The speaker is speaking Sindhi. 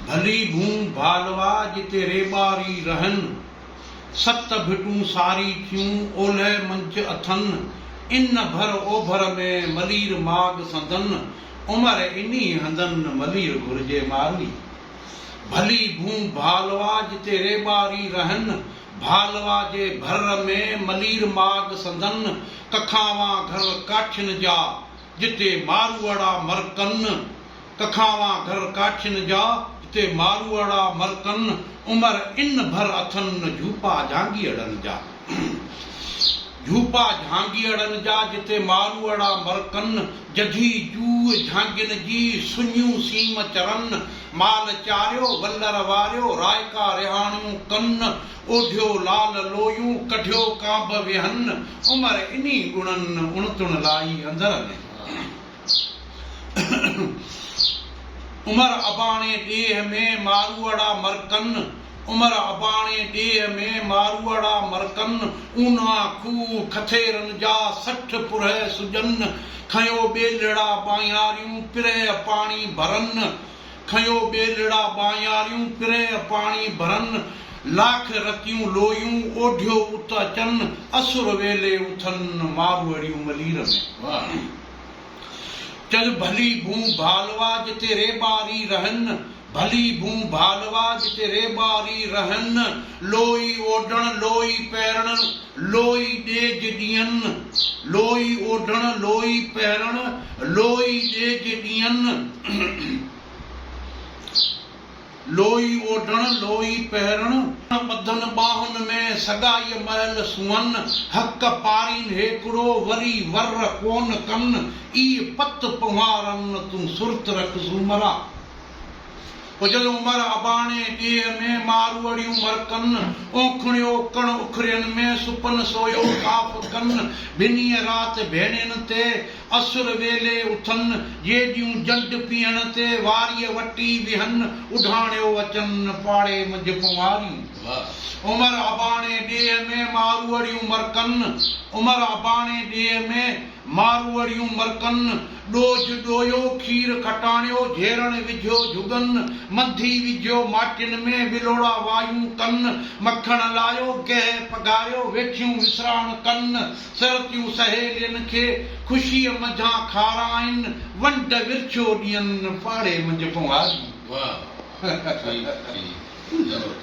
ڀلي ڀونء ڀالوا جتي ريٻاري رهن، ست ڀٽون ساري ٿيون اولهه منجهه اٿن، ان ڀر اوڀر ۾ ملير ماڳ سندن، عمر انهي هنڌن ملير گهرجي ماروي. ڀلي ڀونء ڀالوا جتي ريٻاري رهن، ڀالوا جي ڀر ۾ ملير ماڳ سندن، ڪکاوان گهر ڪاٺين جا جتي ماروئڙا مرڪن، ڪکاوان گهر ڪاٺين جا، جتي ماروئڙا مرڪن، عمر ان ڀر اٿن جهوپا جهانگيئڙن جا. جهوپا جهانگيئڙن جا، جتي ماروئڙا مرڪن، ججهي جوء جهانگين جي، سڃيون سيم چرن، مال چاريو، ولر واريو، رائڪا رهاڻيون ڪن، اوڍيو لال لويون، ڪڍيو ڪانڀ ويهن، عمر انهي ڳڻن، اڻتڻ لائي اندر ۾. عمر اباڻي ڏيهه ۾، ماروئڙا مرڪن، عمر اباڻي ڏيهه ۾، ماروئڙا مرڪن، اونها کوهه کٿيرن جا، 60 پرهه سڄن، کنيو ٻيلهڙا ٻانهياريون، پرهه پاڻي ڀرن، کنيو ٻيلهڙا ٻانهياريون، پرهه پاڻي ڀرن، لاک رتيون لويون، اوڍيو ات اچن، اسر ويلي اٿن، ماروئڙيون ملير ۾. چل ڀلي ڀونء ڀالوا جتي ريٻاري رهن، ڀلي ڀونء ڀالوا جتي ريٻاري رهن، لوئي اوڍڻ لوئي پهرڻ لوئي ڏيج ڏين، لوئي اوڍڻ لوئي پهرڻ لوئي ڏيج ڏين. لوئي اوڍڻ، لوئي پهرڻ. ٻڌن ٻانهن ۾، سڳائيء مهل سونهن. حق پارين هيڪڙو، وري ور ڪون ڪن. اي پت پنهوارن، تون سرت رک سومرا. اجل عمر اباڻي ڏيهه ۾، ماروئڙيون مرڪن. اونکڻيو ڪڻ اکرين ۾، سپن سويو ڪاف ڪن. ڀنيء رات ڀيڻين تي، اسر ويلي اٿن، جيڏيون جنڊ پيهڻ تي واريء وٽي ويهن، اڍاڻيو اچن، پاڙي منجهه پنواريون. عمر اباڻي ڏيهه ۾، ماروئڙيون مرڪن، عمر اباڻي ڏيهه ۾، ماروئڙيون مرڪن، ڏوجهه ڏويو، کير کٽاڻيو، جهيرڻ وجهيو جهڳن، منڌي وجهيو ماٽين ۾، ولوڙا وايون ڪن، مکڻ لايو، گيهه پگهاريو، ويٺيون وسراڻ ڪن، سرتيون سهيلين کي خوشيء منجهان کارائين، ونڊ ورڇيو ڏين، پاڙي منجهه پنهواريون. واھ ٺيڪ ٺيڪ زبردست.